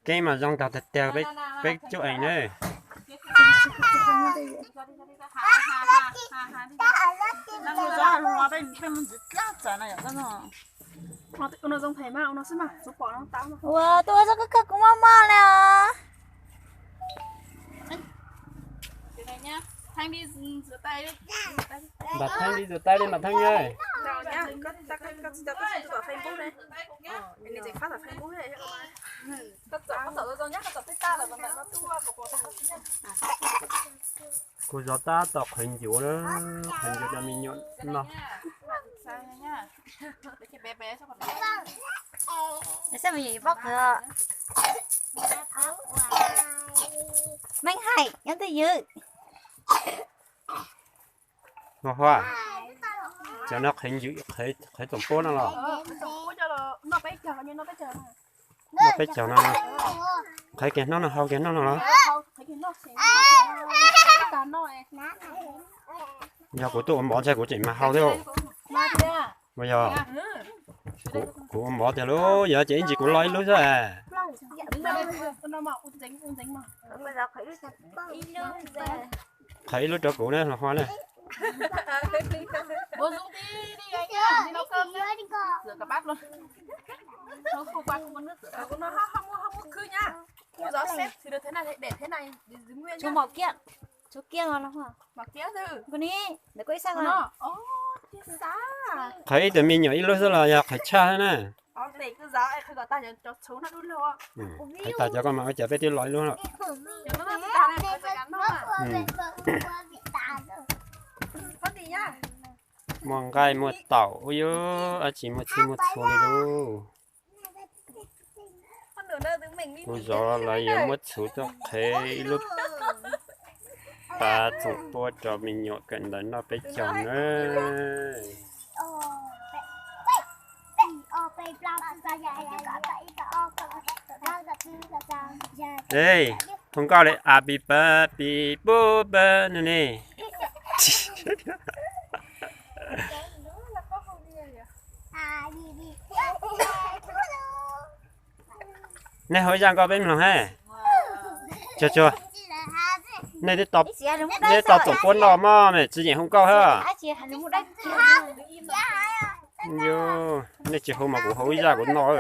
Kev mas zoo tag tiag tiag peb cuab ees ne. Ua, tuaj txog kawg kawg kuv maj maj li os. Npam Theej li tus taij li Npam Theej. Kuv zov tab tom qhwv ncuav, qhwv ncuav rau me nyuam noj. Meej hais nyob twj ywm. Hua, cov no qhwv tsoom puab no los? Noj peb caug no, qhwv kiag noj no hau kiag noj no los? Yog kuv tuaj ua mov ntshai kuv tseem mas hau thiab. Ua yog kuv ua mov tiag lauj, yog ces ib ntsis kuv lo ib lub xwb. Qhwv ib lub rau kuv na, Hua na. Tshuav mov kiab, tshuav kiab os. Qhwv ib tug me nyuam ib lub xwb los yog qhwv tshaj na? Qhwv tas cov koj mas ua cas peb twb lo ib lub lawm. Muaj nqaij muaj taum ub, yuav dab tsi muaj txhij muaj txhua li lauj. Kuv zov los yuav muab txhuv tuaj qhwv ib lub pas txoom puab rau me nyuam kawm ntawv noj peb caug na. Ej, thov nkauj li a pi pa pi pu pa no ne. Nej hauv zaj nkauj peb mloog he. Tsuag tsuag, nej twb tau txoom puab noj mog, tsis yeem hu nkauj hab. Yus, nej tsis hu mas kuv hauv ib zaj kuv noj.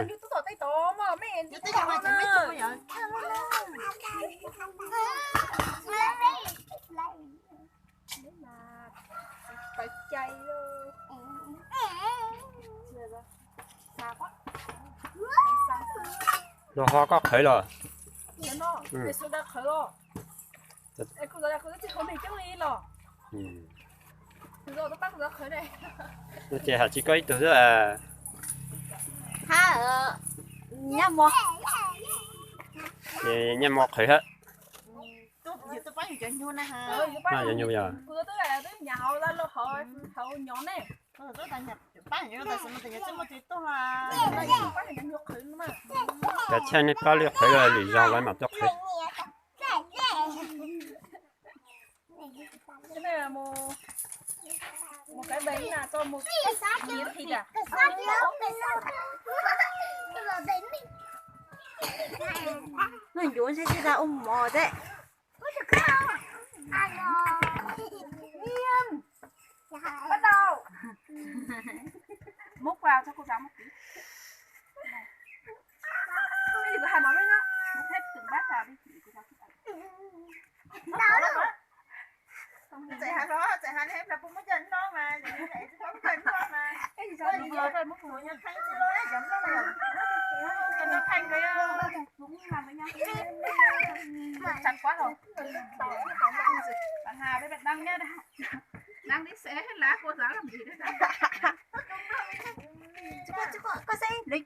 Luag ho koj qhwv los? Ces has tsis koj ib tug xwb. Ces nyaj mo qhwv hab. Cov nyuj yog. Kav chaj nej pab lwm qhwv lwm zaug lawv mam tuaj qhwv. Noj ncuav ntshe tsis tas ua mov thiab. Koj xav lawv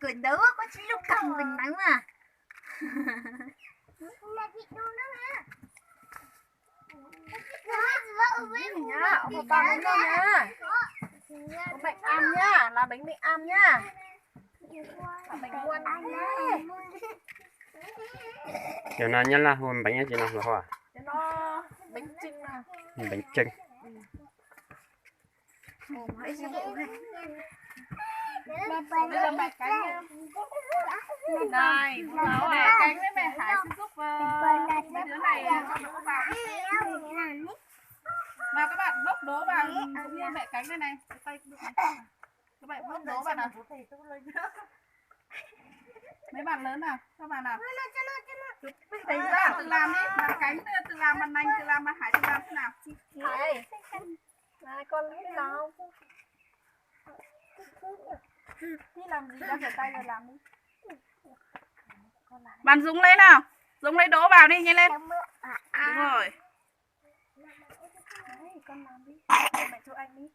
kawm ntawv koj tsis lub kawm ntees neev mas. Ua pa mus noj na. Ua meem am na, lawv meem meem am na. Cov no Nyab Laj hu npeev tsi no los? Npeev tsees. Đây, mẹ cánh với mẹ Hải xúc xúc, ờ, mấy đứa này, ờ, các bạn bốc đố vào, ví dụ như mẹ cánh đây này, cái tay, các bạn bốc đố vào nào. Mấy bạn lớn nào, các bạn nào. Các bạn tự làm đi, bạn cánh tự làm, bạn nành tự làm, bạn Hải tự làm thế nào. Hải. Con làm. Làm gì, con rửa tay rồi làm đi. Bạn Dũng lấy nào. Dũng lấy đố vào đi, nhanh lên. Đúng rồi. Đấy, con làm đi. Mẹ cho anh đi.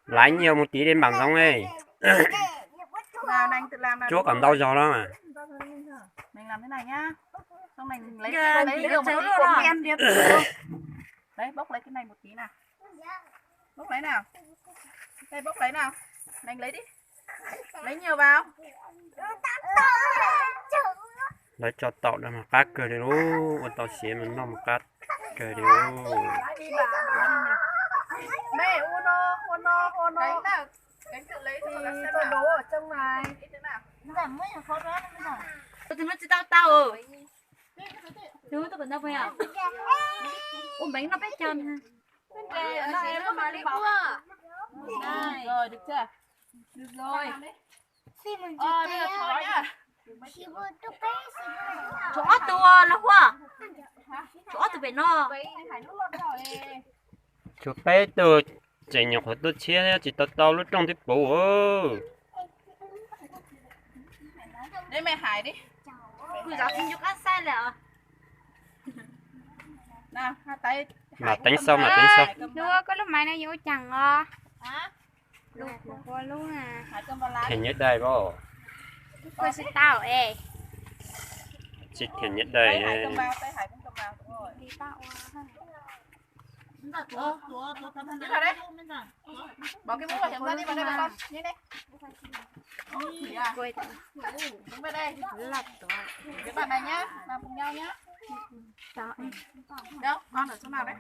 Laiv nyias mus tiv lên bảng giống đi. Cuab kom ntau zaus no. Mình làm thế này nhá. Xong mình lấy, lấy được một tí của Kiên đi. Đấy, bốc lấy cái này một tí nào. Bốc lấy nào. Đây, bốc lấy nào. Mình lấy đi. Lấy nhiều vào. Lawv tso taum no mas qab kawg li lauj, ua tau siav mas noj mas qab kawg li lauj. Mẹ, ua no, ua no, ua no. Tôi đố ở trong này. Tôi nó chỉ tao tao ừ. Tôi có tao phải không? Ôm bánh nó pét chân ha. Rồi, được chưa? Được rồi. Ờ, bây giờ thổi nhá. Tshuav ob tug los Huaj. Tshuav ob tug pem no. Tshuav peb tug, tseem nyuam qhuav tuaj tshiab tsis tau tau lub rooj twb puv. Kuv zov tsis ncu qab xaij li os. Mam teeb xauj, mam teeb xauj. Lub, koj lub maiv no yuav ua cas os? Lub, lub na. Thiaj nyiaj dai pab. Koj tsis tau es. Tsis thiaj nyiaj dai. Bỏ cái mũ bảo hiểm ra đi, vào đây với con. Đi đây. Đúng vào đây. Với bạn này nhá, làm cùng nhau nhá. Đâu, con ở chỗ nào đấy?